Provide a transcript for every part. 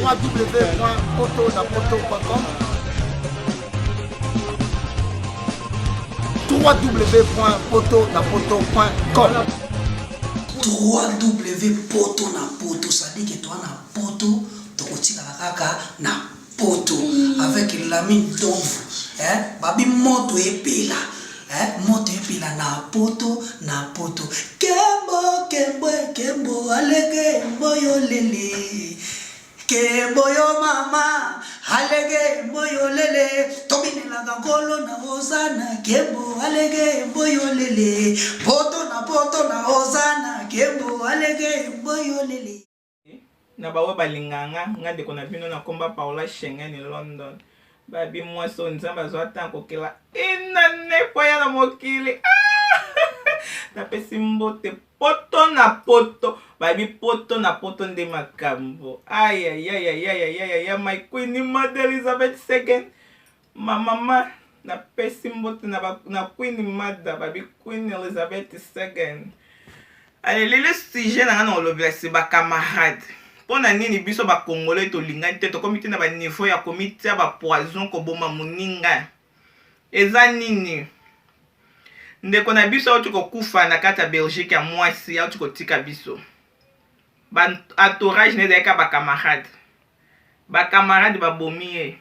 www.potonapoto.com www.potonapoto.com 3W poto na poto, c'est-à-dire que toi na poto tokotikala kaka na poto avec Lamine Domvu eh, babi moto epela eh, moto epela na poto na poto kembo kembo kembo alege mboyo lele kembo yo mama alege mboyo lele tobinelaka nkolo na hozana kembo alege mboyo lele poto na poto na hozana kembo alege mboyo lele. Na ba oyo balingaka nga, nga ndeko na bino na komba Paola Schengen London. Babi mwasi oyo Nzambe azwa temps kokela inane po aya na mokili. Ah! Napesi mbote poto na poto. Babi poto na poto nde makambo. Ay ay ay ay ay ay ay ay my queen mother Elizabeth II. Ma mama napesi mbote na, ba, na Queen Mother babi Queen Elizabeth II. Ale lelo sujet na nga na olobela se ba camarade. Mpo na nini biso ba congolais tolingani te tokomi te na ba niveau ya komitia ba poison koboma moninga. Eza nini? Ndeko na biso auti kokufa na kati ya Belgique ya mwasi auti kotika biso. Ba entourage na ezalaki ba camarade. Ba camarade ba bomi ye.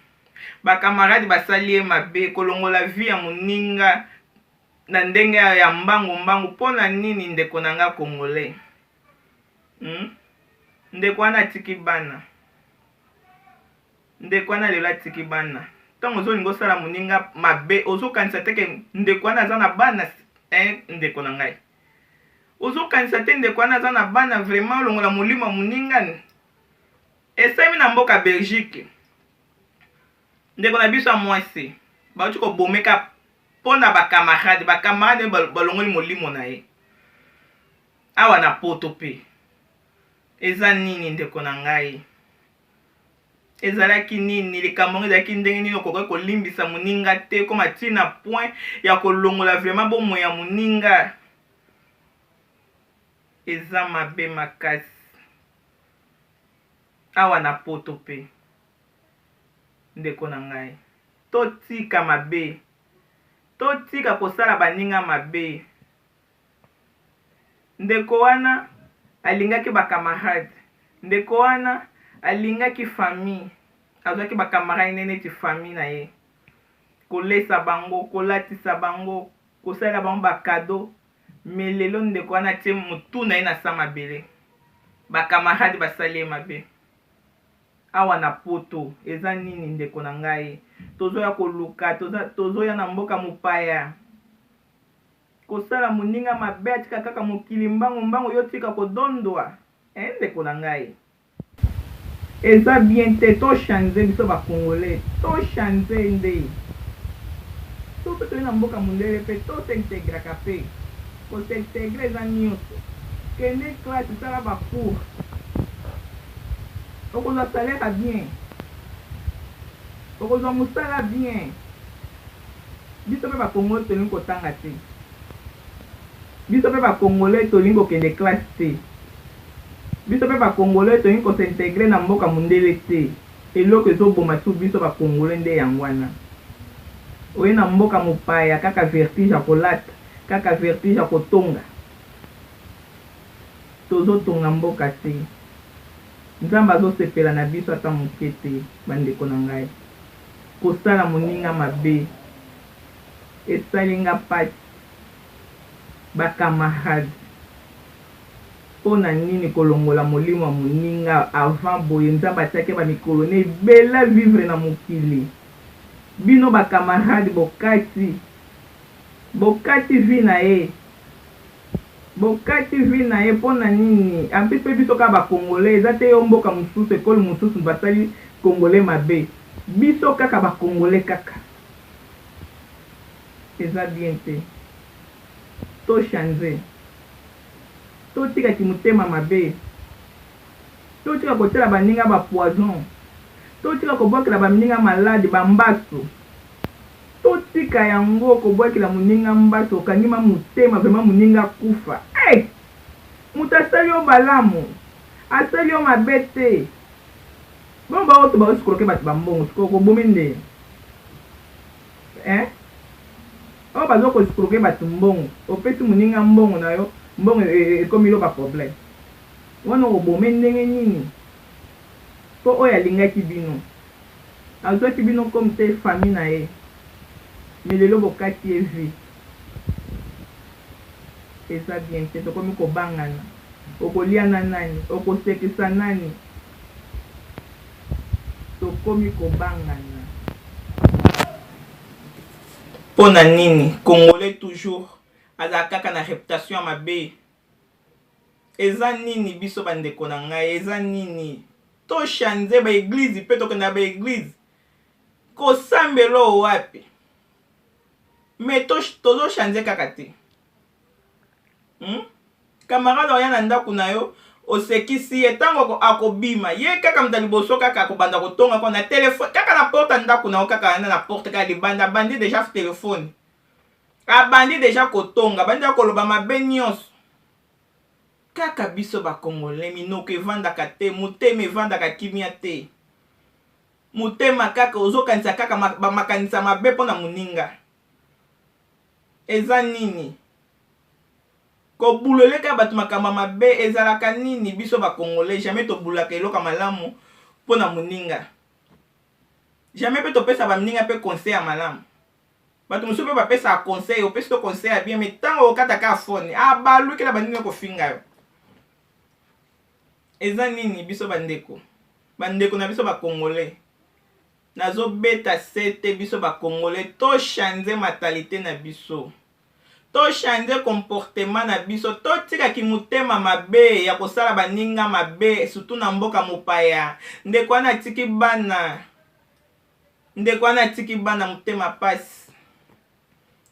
Ba camarade ba sali ye mabe kolongola vie ya muninga na ndenge ya mbangu mbangu pona nini ndeko na nga congolais hum ndeko wana atiki bana ndeko wana lelo atiki bana ntango ozolinga osala moninga mabe ozokanisa te ke ndeko wana aza na bana eh, ndeko na ngai ozokanisa te ndeko wana aza na bana vraiment olongola molimo ya moninga Esalemi na mboka Belgique. Ndeko na biso ya mwasi bauti kobomeka mpo na ba camarade, ba camarade balongoli molimo na ye awa na poto mpe eza nini ndeko na ngai? Ezalaki nini likambo yango ezalaki ndenge nini okoki kolimbisa moninga te koma ti na point ya kolongola vraiment bomoi ya moninga eza mabe makasi. Awa na poto pe ndeko na ngai totika mabe totika kosala baninga mabe ndeko wana alingaki ba camarade ndeko wana alingaki famille azwaki ba camarade ne neti famille na ye kolesa bango kolatisa bango kosalela bango ba cadeau Mais lelo ndeko wana atie mutu na ye na sa mabele. Ba camarades basali ye mabe. Awa na poto eza nini ndeko na ngai? Tozoya koluka, toza tozoya na mboka mopaya. Kosala moninga mabe atika kaka mokili mbangu mbangu yo tika kodondwa. Eh ndeko na ngai. Eza bien te to change biso ba congolais to change nde soki pe toye na mboka mundele pe to s'integraka pe ko s'integre eza nioso kende classe sala ba cours okozwa salaire ya bien okozwa musala bien biso pe ba congolais tolingi kotanga te biso pe ba congolais tolingi kokende classe te. Biso pe ba congolais tolingi ko s'integrer na mboka mundele te eloko ezo boma su biso ba congolais nde yango wana oye na mboka mopaya kaka vertige ya kolata kaka vertige ya kotonga tozo tonga mboka te nzambe azo sepela na biso ata muke te ba ndeko na ngai kosala moninga mabe esali nga pasi ba camarade. Pona nini kolongola molimo ya moninga avant boye nzambe atiaki ye ba mikolo ne ebele a vivre na mokili bino ba camarade bokati bokati vie na ye bokati vie na ye pona nini en plus pe biso kaka ba congolais eza te yo mboka mosusu ekolo mosusu basali congolais mabe biso kaka ba congolais kaka eza bien te to change. Totika kimutema mabe. Totika kotiela baninga ba poison. Totika kobwakela bamninga malade, ba mbasu. Totika yango kobwakela muninga mbasu okangi ma mutema vraiment muninga akufa eh! Mutu asali yo balamu, asali yo mabe te. Bongo ba oyo ba escroquer bato ba mbongo sikoyo okobomi nde hein? Oyo bazo ko escroquer bato mbongo, opesi moninga mbongo na yo, mbongo ekomi yo ba problème. Wana okobome ndenge nini? Po oyo alingaki bino, azwaki bino comme te famille na ye, mais lelo bokati ye vie. Eza bien te, tokomi kobangana. Okolia na nani? Okosekisa nani? Tokomi kobangana. Pona nini congolais toujours azalaka kaka na reputation ya mabe? Eza nini biso ba ndeko na ngai eza nini? To change ba eglise pe tokenda ba eglise kosambela oyo wapi? Mais to tozo change kaka te. Hum? Camarade oya na ndaku na yo osekisi ye tango akobima ye kaka moto ya liboso kaka akobanda kotonga ko na telefone kaka na porte ya ndaku na yo kaka wana na porte kaka libanda abandi deja telefone abandi deja kotonga abandi deja koloba mabe nyonso kaka biso ba congolais minoko evandaka te motema evandaka kimia te motema kaka ozokanisa kaka makanisa mabe mpo na moninga Eza nini? Kobuleleka batu makambo ya mabe ezalaka nini? Biso ba congolais jamais tobulaka eloko ya malamu pona muninga. Jamais pe topesa ba mininga pe conseil ya malamu. Batu mosusu pe bapesaka conseil, opesi to conseil ya bien mais tango okata kaka phone, abalukela abandi nde kofinga yo. Eza nini biso ba ndeko? Ba ndeko na biso ba congolais. Nazo beta sete biso ba congolais to change matalite na biso to change comportement na biso to tika kimutema mabe ya kosala baninga mabe surtout na mboka mopaya ndeko wana atiki bana ndeko wana atiki bana motema pasi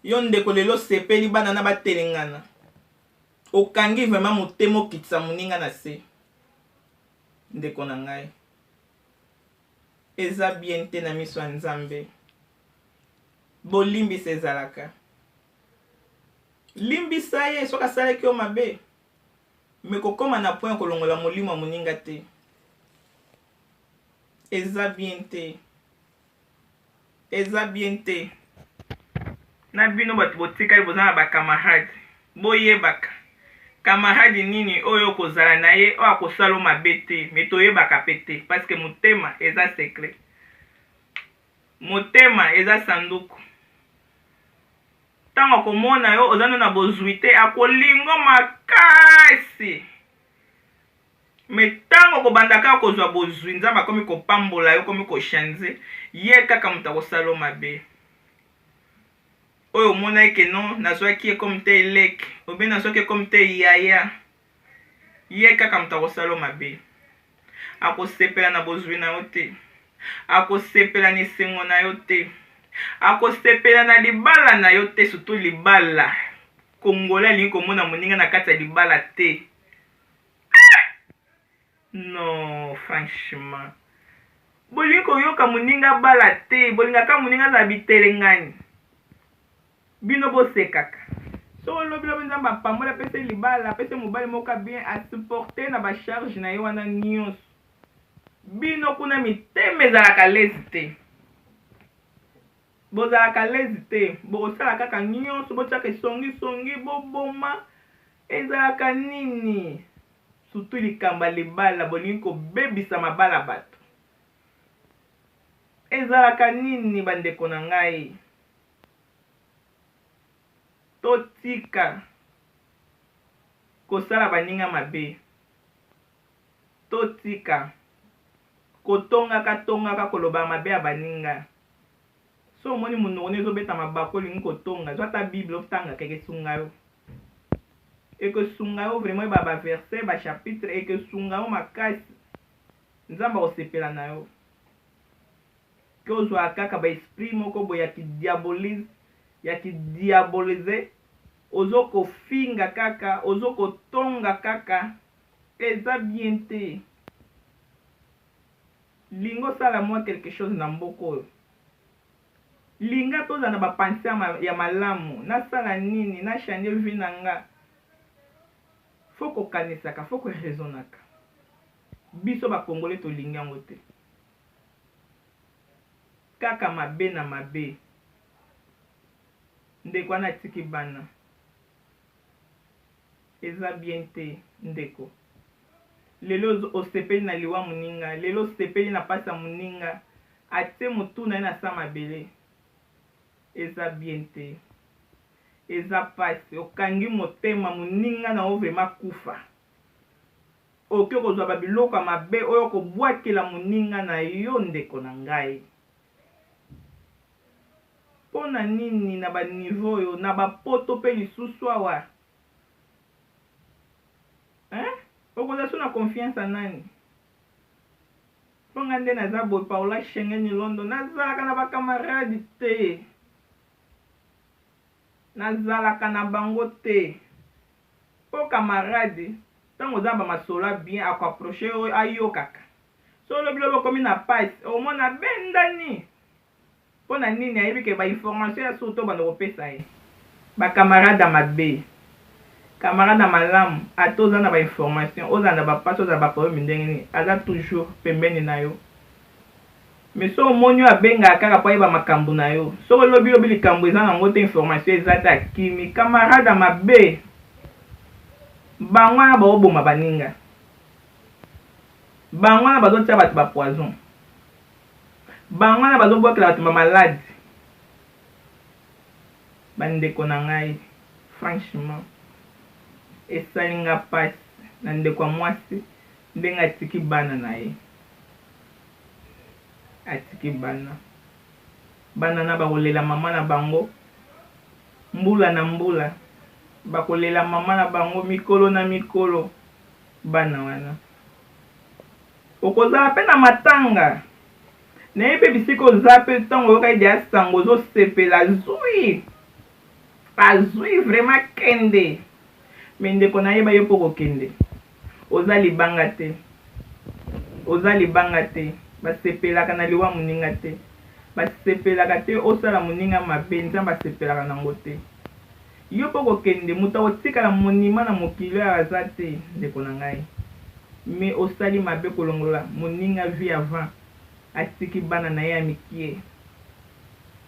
yo ndeko lelo osepeli bana na batelengana okangi vraiment motema okitisa moninga na se ndeko na ngai. Eza bien te na miso ya nzambe bolimbisa ezalaka limbisa ye soki asalaki yo mabe mais kokoma na point ya kolongola molimo ya moninga te eza bien te Eza bien te na bino batu botikali boza na ba camarade boyebaka camarade nini oyo okozala na ye oyo akosala yo mabe te mais toyebaka pe te parce que motema eza secret motema eza sanduku ntango akomona yo oza no na bozwi te akolingo makasi Mais tango okobanda kaka kozwa bozwi nzambe akomi kopambola yo okomi ko change ye kaka moto akosala yo mabe oyo omonaki ke non nazwaki ye comme te leki obe nazwaki ye comme te yaya ye kaka moto akosala yo mabe akosepela na bozwi na yo te akosepela na esengo na yo te akosepela na libala na yo te surtout libala congolais alingi komona moninga na kati ya libala te Ah! Non, franchement. Bolingi koyoka moninga abala te, bolingaka moninga azala bitelengani. Bino bosekaka. Soki olobi lobi Nzambe apamboli apesi ye libala, apesi ye mobali moko ya bien, a supporter na ba charge na ye wana nionso. Bino kuna mitema ezalaka l'aise te. Bozalaka l'aise te, bokosala kaka nionso, botiaka esongi songi, boboma. Ezalaka nini? Surtout likambo ya libala bolingi kobebisa mabala batu. Ezalaka nini ba ndeko na ngai? Totika kosala baninga mabe. Totika kotongaka tongaka koloba mabe ya baninga. Soki omoni munoko nayo ezo beta mabaku olingi kotonga zwa ata bible otangaka ekesunga yo. Ekosunga yo vraiment oyeba ba verset ba chapitre ekosunga yo makasi nzambe akosepela na yo ke ozwaka kaka ba esprit moko boye ya ki diabolise ya ki diabolise ozo kofinga kaka ozo kotonga kaka eza bien te linga osala mwa quelque chose na mboka oyo Linga tozala na ba pense ya malamu nasala nini na changer vie na nga faut kokanisaka faut ko raisonnaka biso ba congolais tolingi yango te. Kaka mabe na mabe. Ndeko wana atiki bana. Eza bien te ndeko. Lelo osepeli na liwa muninga, lelo osepeli na pasi ya muninga, atie mutu naye na sa mabele. Eza bien te. Eza pasi okangi motema muninga na yo vraiment akufa. Oke kozwa ba biloko ya mabe oyo oko bwakela muninga na yo ndeko na ngai. Pona nini na ba niveau oyo na ba poto pe lisusu awa hein okozala lisusu na confiance ya nani? Po nga nde naza boye Paola Schengen London nazalaka na ba camarade te nazalaka na bango te po camarade tango oza na ba masolo ya bien ako approcher yo ayokaka soki lobi lobi okomi na pasi okomona abendani Pona nini ayebi ke ba information ya solo to banda kopesa ye. Ba camarade ya mabe. Camarade ya malamu ata oza na ba information ozala na ba pasi ozala na ba problème ndenge nini aza toujours pembeni na yo. Mais soki omoni oyo abengaka kaka po ayeba makambu na yo soki lobi lobi likambu eza na ngo te information eza te akimi. Camarade ya mabe bango wana bao boma baninga. Bango wana bazo tia batu ba poison. Bango wana bazo bwakela batu ba malade. Ba ndeko na ngai franchement esali nga pasi na ndeko ya mwasi ndenge atiki bana na ye. Atiki bana. Bana na bakolela mama na bango mbula na mbula. Bakolela mama na bango mikolo na mikolo bana wana. Okozala pe na matanga. Nayebi pe bisika oza pe tango oyokaki dejà sango ozo sepela azui azui vraiment kende mais ndeko nayeba yo pe okokende oza libanga te oza libanga te basepelaka na liwa muninga te basepelaka te osala muninga mabe nzambe asepelaka nango te yo pe okokende mutu akotikala monument na mokili oyo aza te ndeko na ngai mais osali mabe kolongola moninga vie avant atiki bana naye ya mikie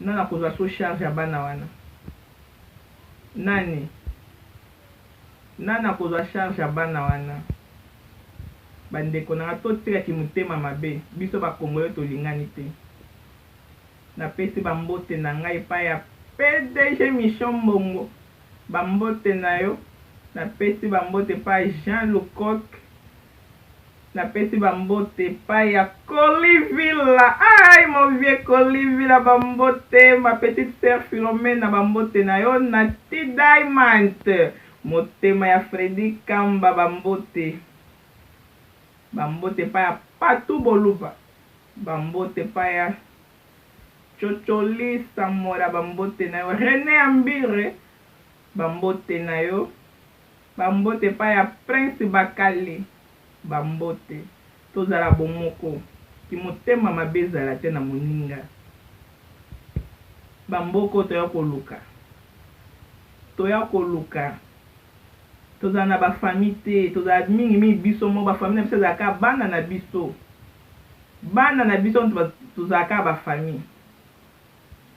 nani akozua so charge ya bana wana nani nani akozua charge ya bana wana ba ndeko nanga totika kimutema mabe biso ba congolais tolingani te napesi ba mbote na ngai epai ya PDG Michon Mbongo ba mbote na yo napesi ba mbote epai Jean Lukoc Napesi ba mbote epai ya Coly Villa aïe mon vieux Coly Villa ba mbote ma petite sœur Philomena ba mbote na yo Naty Diamond motema ya Freddy Kamba ba mbote ba mbote epai ya Patou Boluba ba mbote epai ya Cocoli Samora ba mbote na yo Rene Ambire ba mbote na yo Ba mbote epai ya prince bakali ba mbote tozala bomoko kimotema mabe ezala te na moninga ba mboka oyo toya koluka toya koluka tozala na ba famille te tozala mingi mingi biso moko ba famille na biso ezala kaka bana na biso bana na biso tozala kaka ba famille.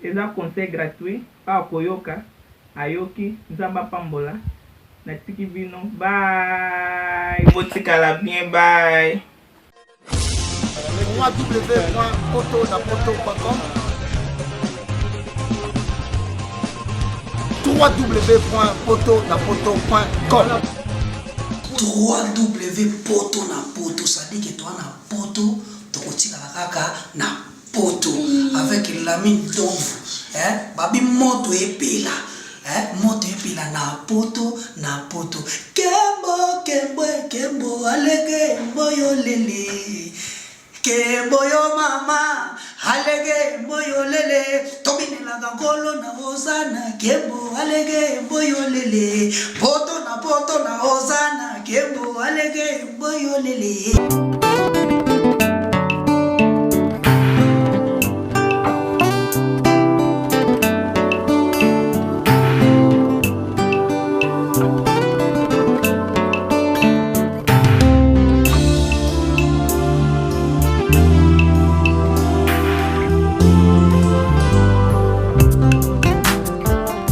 Eza conseil gratuit oyo akoyoka ayoki nzambe apambola natiki bino bye botikala bien bye. www.potonapoto.com www.potonapoto.com www poto na poto c'est-à-dire que toa na poto tokotikala kaka na poto avec Lamine Domvu eh babi moto epela eh moto epela na poto na poto kembo kembo kembo alege mboyo lele kembo yo mama alege mboyo lele tobinelaka nkolo na hozana kembo alege mboyo lele poto na poto na hozana kembo alege mboyo lele.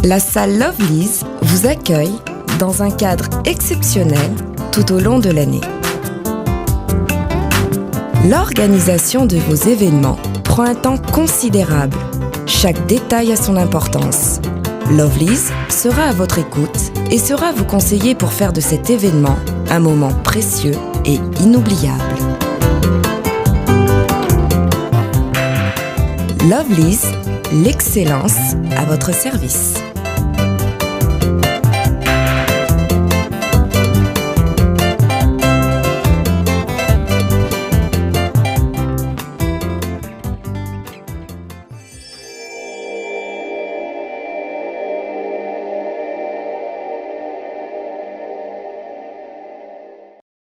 La salle Lovely's vous accueille dans un cadre exceptionnel tout au long de l'année. L'organisation de vos événements prend un temps considérable. Chaque détail a son importance. Lovely's sera à votre écoute et sera vous conseiller pour faire de cet événement un moment précieux et inoubliable. Lovely's, l'excellence à votre service.